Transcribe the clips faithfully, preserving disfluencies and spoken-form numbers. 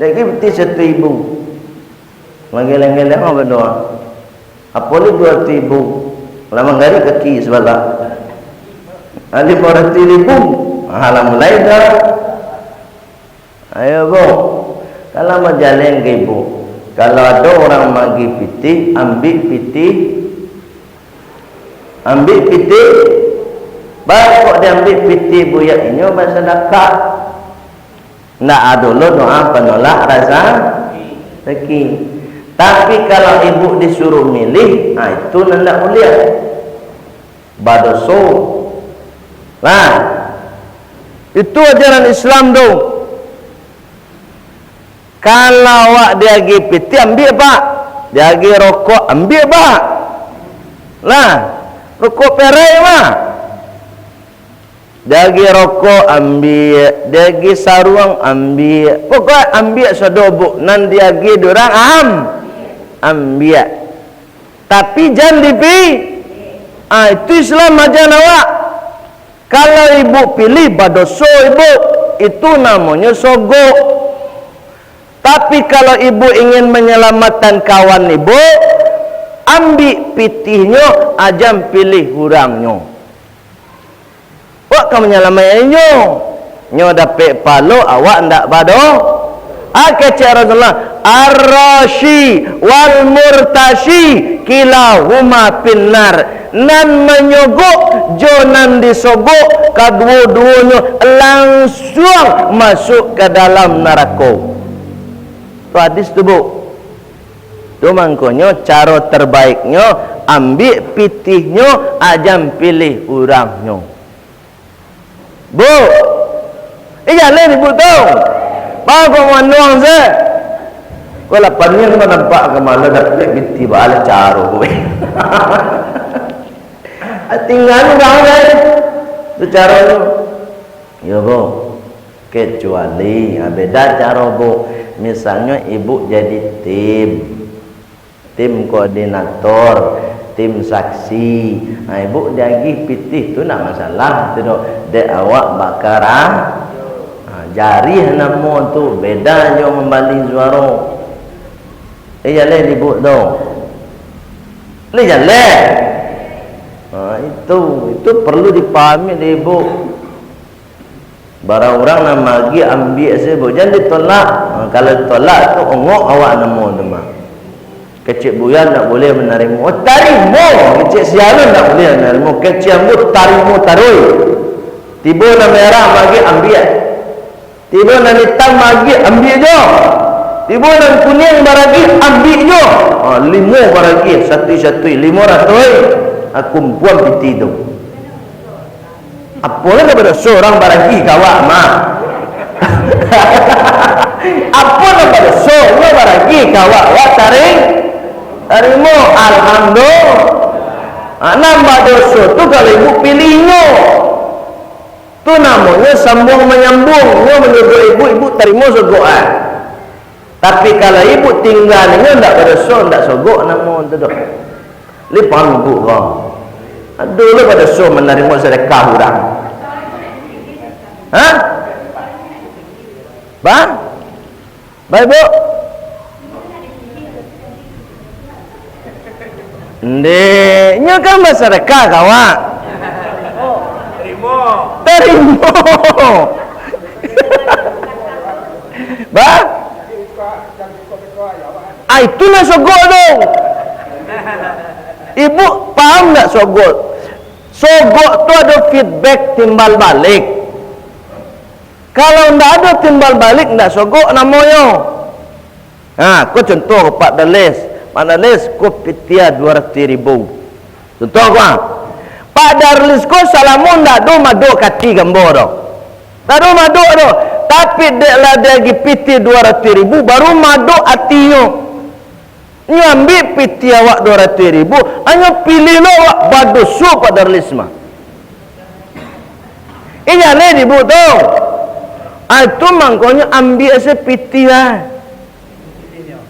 Dek pitih satu ribu. Manggeleng-geleng apo doa? Apo ni duo ratuih ribu? Lah manggarik kaki sabalah. Ah, limo ratuih ribu. Ah, lah mulai dah. Ayo, Bu. Kalau bajalin ka ibu, kalau ado urang magiah pitih, ambiak pitih, ambiak pitih, baru kok diambiak pitih buyak inyo basadakah. Ndak ado lo doa panolak razaki. Tapi kalau ibu disuruh milih, ah, itu nan ndak buliah. Badoso. Nah, itu ajaran Islam tu. Kalau awak diagiah pitih, ambiak, Pak. Diagiah rokok, ambiak, Pak. Nah, rokok perek mah. Diagiah rokok, ambiak. Diagiah saruang, ambiak. Pokok ambiak sado, Bu. Nan diagiah dek urang, am-, ambiak. Tapi jan dipi-, ah, itu Islam ajaran awak. Kalau ibu pilih, badoso ibu. Itu namonyo sogok. Tapi kalau ibu ingin menyelamatkan kawan ibu, ambiak pitihnyo, ah, jan pilih urangnyo. Awak ka manyalamaik inyo. Nyo dapek pahalo, awak ndak bado-, ah, kecek Rasulullah, "Ar-rashi wal murtashi kilahuma finnar." Nan manyogok jo nan disogok, kaduo-duonyo lansuang masuak ka dalam narako. Tu hadis tu, Bu. Tu mangkonyo caro terbaiknyo, ambiak pitihnyo, ah, jan pilih urangnyo. Bu, eh, jaleh ibu tu. Baa kok manuang se? Kok lah paniang kau nampak ka ma dapek pitih, baa lah caro ko. Tingga urang se. Tu caronyo. Yo, Bu. Kecuali, ha, beda caro, Bu. Misalnyo ibu jadi tim. Tim koordinator, tim saksi. Ha, ibu diagiah pitih tu ndak masalah tu doh. Dek awak bakara-, ha, jariah namo tu, beda jo mambali suaro. Eh, jaleh di ibu tu. Leh jaleh. Ha, itu, itu perlu dipahami dek ibu. Bara urang nan magiah, ambiak sajo, jan ditolak. Ha, kalau ditolak tu, ongok awak namo tu mah. Kecek buya ndak buliah manarimo. Oh, tarimo. Kecek sia tu ndak buliah manarimo. Kecek ambo tarimo taruih. Tibo nan merah magiah, ambiak. Tibo nan itam magiah, ambiak juo. Tibo nan kuniang baragiah, ambiak juo. Ha, limo baragiah, satuih-satuih, limo ratuih. Ha, kumpuan pitih tu. Apo lah nan badoso urang baragiah ka awak mah? Apo nan badoso inyo baragiah ka awak? Awak taring-, tarimo, alhamdulillah. Ah, nan badoso tu kalau ibu pilih inyo. Tu namonyo sambuang manyambuang. Inyo manyogok ibu, ibu tarimo sogok, ah. Tapi kalau ibu tingga inyo, ndak badoso, ndak sogok namo tu doh. Lai paham ibu ko? Ado lo badoso manarimo sadakah urang? Hah? Ba? Ba, Ibu? Ndeh, nyo kan basadakah ka awak. Tarimo. Ba? Ah, itu nan sogok tu. Ibu paham ndak sogok? Sogok tu ado feedback, timbal balik. Kalau ndak ado timbal balik, ndak sogok namonyo. Ha, ko contoh Pak Darlis. Pak Darlis, ko pitih duo ratuih ribu. Contoh ko, ha. Pak Darlis ko salamo ndak ado madok ka ati ka ambo doh. Ndak ado madok doh. Tapi dek lah diagiah pitih duo ratuih ribu, baru madok atinyo. Nyo ambiak pitih awak duo ratuih ribu, anyo pilih lo awak, badoso Pak Darlis mah. Eh, jaleh di ibu tu. Ah, itu mangkonyo ambiak se pitih lah.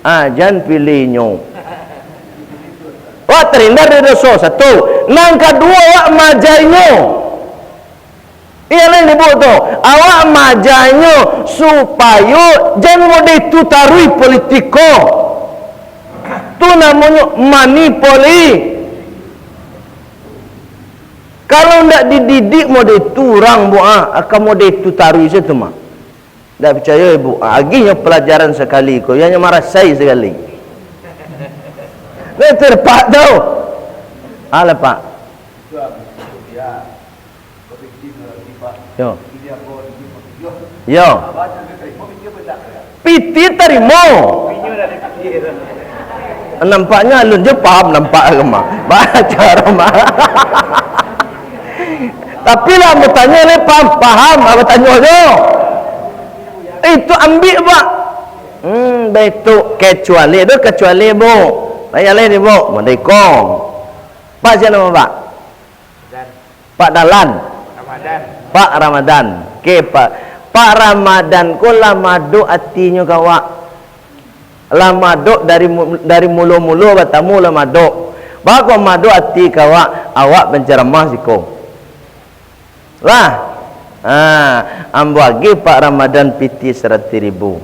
Ah, jan pilih inyo. Awak tarindar dari doso, satu. Nan kaduo, awak maaja inyo. Iyo lah, Ibu tu. Awak maajanyo supayo jan mode itu taruih politik ko. Tu namonyo manipoli. Kalau ndak dididik mode itu urang, Bu, ah, akan mode itu taruih sajo tu mah. Ndak picayo, Ibu? Ah, agihnyo palajaran sakali ko, iyohnyo marasai sakali. Nah, itu Pak tu. Alah, Pak. Yo. Yo. Piti tarimo. Nampaknyo alun jo paham, nampak ka mah. Baco mah. Tapi lah ambo tanyo ni paham, paham, ambo tanyo jo. Itu ambiak, Pak. Hmm, baitu. Kecuali tu, kecuali, Bu. Ayo, lain, Bu. Merdeka. Pak, sia namo, Pak? Pak Dalan. Ramadan. Pak Ramadan. Oke, Pak. Pak Ramadan ko lah madok atinyo ka awak. Lah madok dari mu-, dari mulo-mulo batamu lah madok. Baa kok madok ati ka awak, awak penceramah siko. Lah. Ha, ambo agih Pak Ramadan piti saratuih ribu.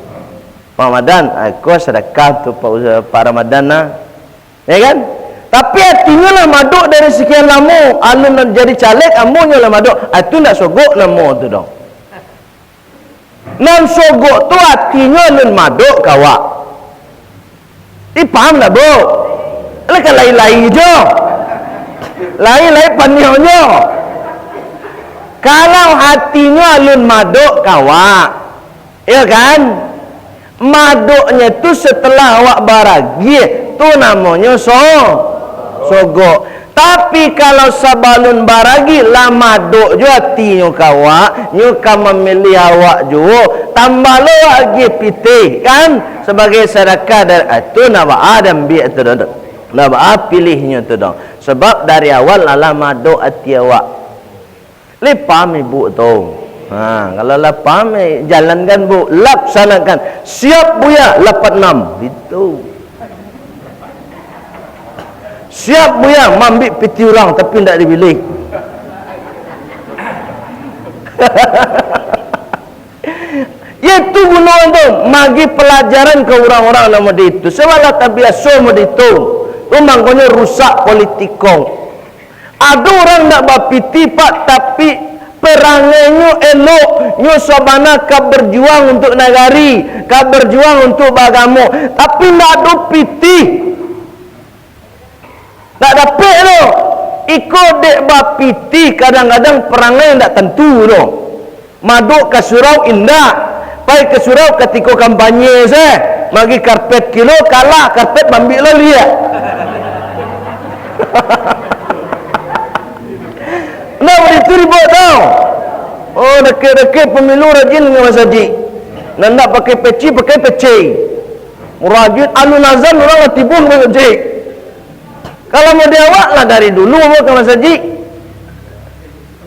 Pak Ramadan, ah, ko sadakah tu Pak Uza-, Pak Ramadan nah. Ya kan? Tapi atinyo lah madok dari sekian lamo, alun jadi caleg, amonyo lah madok. Ah, tu ndak sogok namo tu doh. Nan sogok tu atinyo alun madok ka awak. Ih, paham ndak, Bu? Lah kan lai-lai jo. Lai-lai paniahnyo. Kalau atinyo alun madok ka awak, Iyo kan? Madoknyo tu setelah awak baragiah, tu namonyo so-, sogok. Tapi kalau sabalun baragiah, lah madok jo atinyo ka awak, nyo ka mamilih awak juo, tambah lo awak agiah pitih, kan? Sabagai sadakah dari, ah, tu ndak baa diambiak tu doh. Ndak baa pilihnyo tu doh. Sabab dari awal lah, lah madok ati awak. Lai paham ibu tu? Ha, kalau lah paham, eh, jalankan, Bu. Laksanakan. Siap, Buya, lapan enam. Itu. Siap, Buya, maambiak piti urang, tapi ndak dibilih. Itu guno tu, magi palajaran ka urang-urang nan mode itu. Sabab lah tabiaso mode itu. Tu mangkonyo rusak politiko. Ado urang ndak bapiti, Pak, tapi perangainyo elok, nyo sabana ka berjuang untuk nagari, ka berjuang untuk baagamo, tapi ndak ado piti. Ndak dapek tu. Iko dek bapiti, kadang-kadang perangai ndak tantu tu. Madok ka surau indak. Pai ka surau katiko kampanye se. Magi karpet kilo, kalah karpet, maambiak lo liak. Nah, baitu dibuek tau. Oh, dakek-dakek pamilu rajin ka masajik. Nan ndak pakai peci, pakai peci. Rajin, alun azan urang lah tibo ka masajik. Kalau mode awak lah dari dulu ambo ka masajik.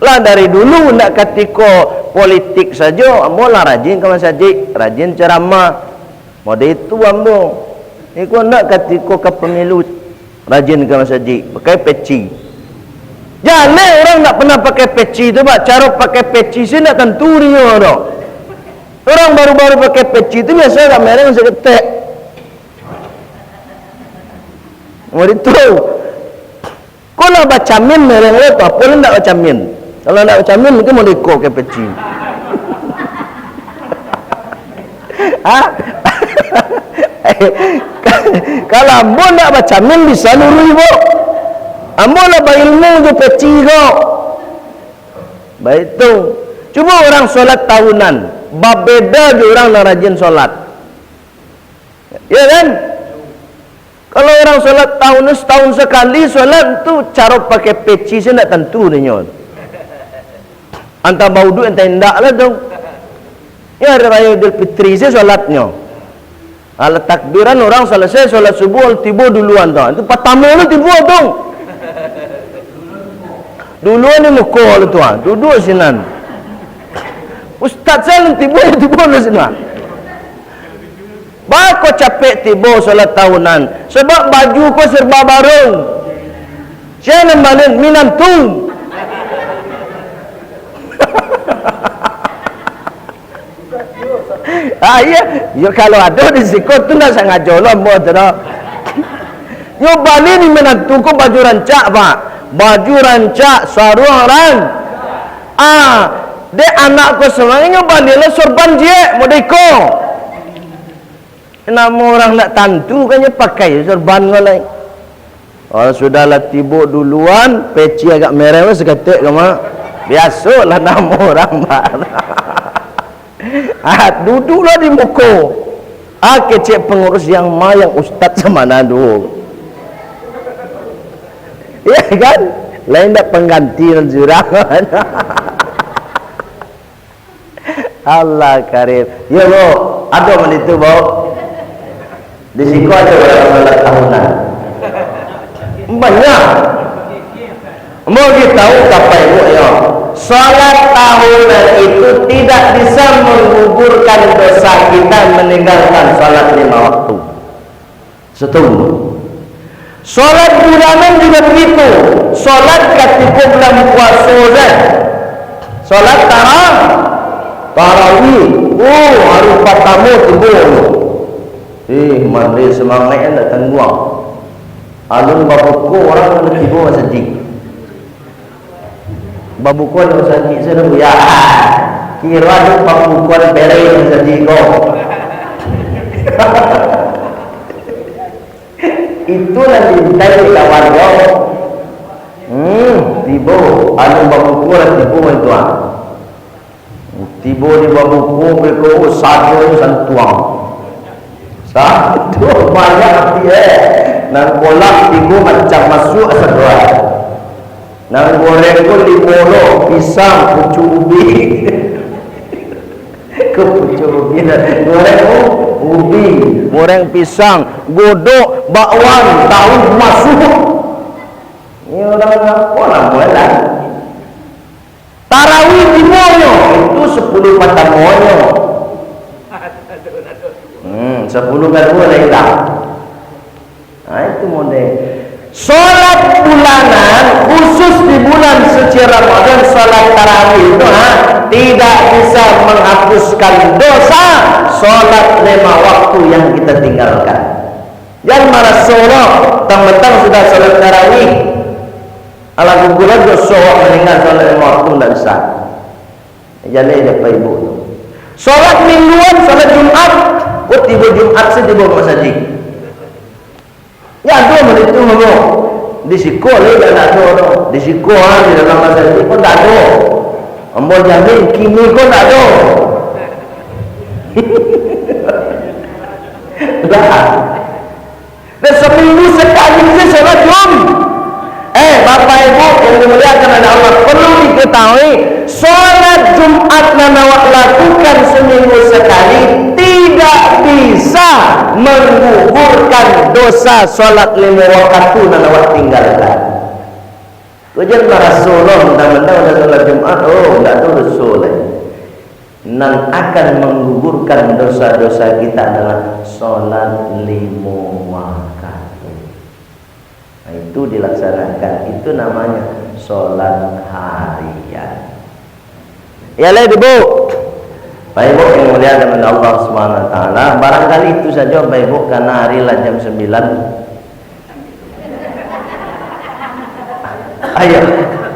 Lah dari dulu, ndak katiko politik sajo, ambo lah rajin ka masajik, rajin ceramah. Mode itu ambo. Iko ndak katiko ka pamilu, rajin ka masajik, pakai peci. Jaleh urang ndak pernah pakai peci tu, Pak. Caro pakai peci se ndak tantu dinyo tu. Urang baru-baru pakai peci tu biaso agak mereng saketek. Mode itu. Ko lah bacamin mereng lo tu, apo lah ndak bacamin? Kalau ndak bacamin, mungkin mode iko ka peci. Ha? Kalau ambo ndak bacamin, bisa nurui, Bu. Ambo lah bailmu jo peci ko. Baitu. Cubo urang solat tahunan, babeda jo urang nan rajin solat. Ya kan? Kalau urang solat tahun ni, setahun sekali solat tu, caro pakai peci se ndak tantu dinyo. Antah bauduik, antah indak lah tu. Ya, hari raya Idul Fitri se solatnyo. Alah takbiran, urang salasai solat subuh, tibo duluan tu. Itu patamo tu tibo tu. Duluan di muko tu, ah. Duduak sinan. Ustaz se tibo, tibo lah sinan. Baa kok capek tibo solat tahunan? Sabab baju ko serba baru. Sia nan balin? Minantu. Ah, iyo. Yo, kalau ado di siko tu ndak sangajo lo ambo tu doh. Nyo bali ni minantu ko baju rancak, Pak. Baju rancak, saruang ran-, ah, dek anak ko surang nyo bali lo sorban ciek, model iko. Namo urang ndak tantu kan nyo pakai sorban ko lai. Oh, sudahlah tibo duluan, peci agak mereh saketek ka, Mak. Biasolah namo urang, Mak. Ah, duduklah di muko. Ah, kecek pengurus yang ma, yang ustaz sama nado. Iya kan? Lain dak pengganti nan surang. Allah Karim. Yo, Bo. Ado mah itu, Bo. Di siko ado urang salat tahunan. Banyak. Mau ditahu ka Bapak Ibu, yo. Salat tahunan itu tidak bisa menggugurkan dosa kita meninggalkan salat lima waktu. Setuju. Salat bulanan juga begitu. Salat katiko bulan puaso saja. Salat tara-, tarawih. Oh, hari pertama tibo. Eh, mandi semangat ndak tangguang. Alun babuko urang tibo masajik. Babuko di masajik sudah, ya. Kiro ado pambukuan beres di masajik ko. Itu nan diintai dek kawan ko. Hmm, tibo, anu babuko lah tibo itu ah. Tibo di babuko, beko sajo santuang. Satu banyak api, eh. Nan kolak tigo macam masuak sadua. Nan goreng ko limo lo, pisang, pucuak ubi. Ko pucuak ubi lah. Goreng ko ubi. Goreng pisang, godok, bakwan, tahu, masuak. Ni urang apo namo lah? Tarawih timonyo, itu sapuluah patamonyo. Hmm, sapuluah kaduo lah ilang. Nah, itu model. Salat bulanan, khusus di bulan suci Ramadan, salat tarawih itu, ha, tidak bisa menghapuskan dosa salat lima waktu yang kita tinggalkan. Jan maraso lo, tang-tang sudah salat tarawih, alah guguran doso awak maningga salat lima waktu, ndak bisa. Jaleh dek Bapak Ibu tu. Salat mingguan, salat Jumat, ko tibo Jumat se tibo ka masajik. Ya, ado mah itu, ambo. Di siko lai ndak ado tu. Di siko, ha, di dalam masajik pun ndak ado. Ambo jamin, kini ko ndak ado. Lah. Dan seminggu sekali se salat Jum-, eh, Bapak Ibu yang dimuliakan oleh Allah, perlu diketahui, salat Jumat nan awak lakukan seminggu sekali tidak bisa menggugurkan dosa salat lima waktu nan awak tinggalkan. Ko jan maraso lo, mentang-mentang udah salat Jumat, oh, ndak ado doso lai. Nan akan menggugurkan dosa-dosa kita adalah salat limo waktu. Nah, itu dilaksanakan, itu namanya salat harian. Ya lah, Ibu. Bapak Ibu yang dimuliakan oleh Allah Subhanahu wa Taala, barangkali itu saja, Bapak Ibu, karena hari lah jam sembilan. Ayo,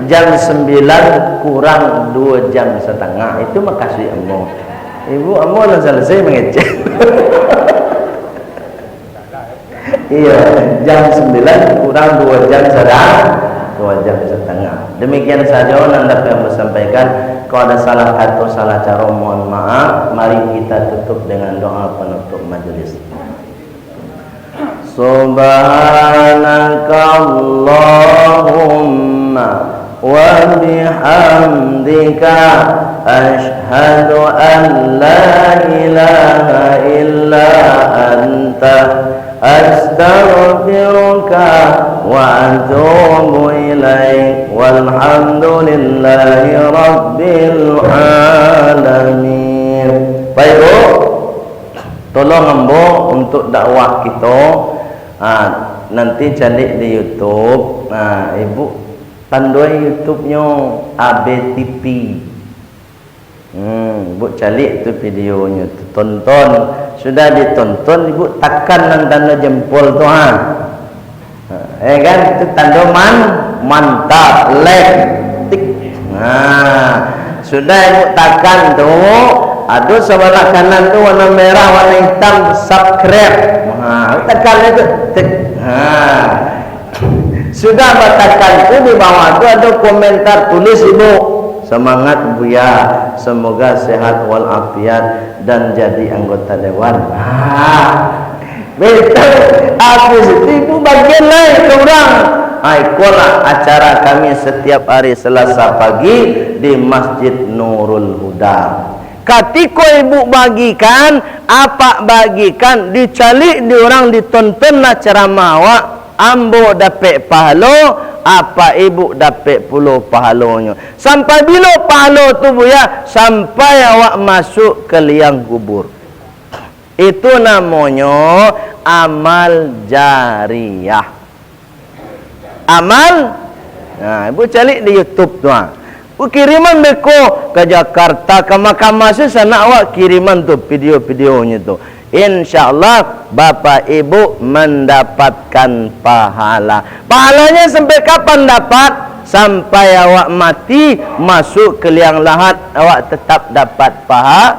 jam sembilan kurang dua jam setengah. Itu makasih ambo. Ibu ambo lah selesai mengecek. Iya, jam sembilan kurang dua jam setengah, dua jam setengah. Demikian saja nan dapat ambo sampaikan. Kalau ada salah kata, salah cara, mohon maaf. Mari kita tutup dengan doa penutup majelis. Subhanakallahumma wa bihamdika, asyhadu an la ilaha illa anta, astaghfiruka wa atubu ilaik. Walhamdulillahi rabbil alamin. Baik, Bu. Tolong ambo untuk dakwah kito, ha, nanti caliak di YouTube. Ha, ibu panduai YouTube-nyo A B T V. Hmm, Ibuk caliak tu videonyo tu, tonton. Sudah ditonton, Ibuk takan nan tando jempol tu, ha. Eh kan, itu tando man-, mantap, like, tik. Nah, sudah Ibuk takan tu, ado sabalah kanan tu warna merah, warna hitam, subscribe. Nah, Ibuk takan itu, tik. Nah, sudah batakan tu, di bawah tu ado komentar, tulis Ibuk, "Semangat Buya, semoga sehat walafiat dan jadi anggota dewan." Nah, betul. Habis itu Ibuk bagian lai ka urang. Ha, ikolah acara kami setiap hari Selasa pagi di Masjid Nurul Huda. Katiko Ibuk bagikan, apak bagikan, dicaliak di urang, ditontonlah ceramah awak, ambo dapek pahalo, apak Ibuk dapek pulo pahalonyo. Sampai bilo pahalo tu, Buya? Sampai awak masuak ka liang kubur. Itu namonyo amal jariah. Amal, nah, Ibuk caliak di YouTube tu, ha. Ibuk kiriman beko ka Jakarta, ka Mahkamah Agung, sanak awak kiriman tu video-videonyo tu. Insya Allah, Bapak Ibuk mandapatkan pahala. Pahalanya sampai kapan dapat? Sampai awak mati, masuak ka liang lahat, awak tetap dapat paha-,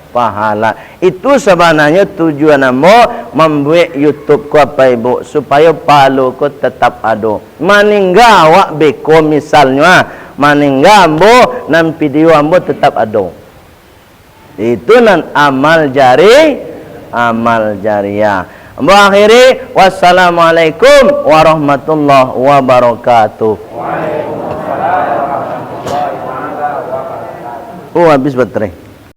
pahala. Itu sabananyo tujuan ambo mambuek YouTube ko, Apak Ibuk, supayo pahalo ko tetap ado. Maningga awak beko misalnyo, ah, maningga ambo, nan video ambo tetap ado. Itu nan amal jari-, amal jariah. Ambo akhiri, wassalamualaikum warahmatullahi wabarakatuh. Oh, habis baterai.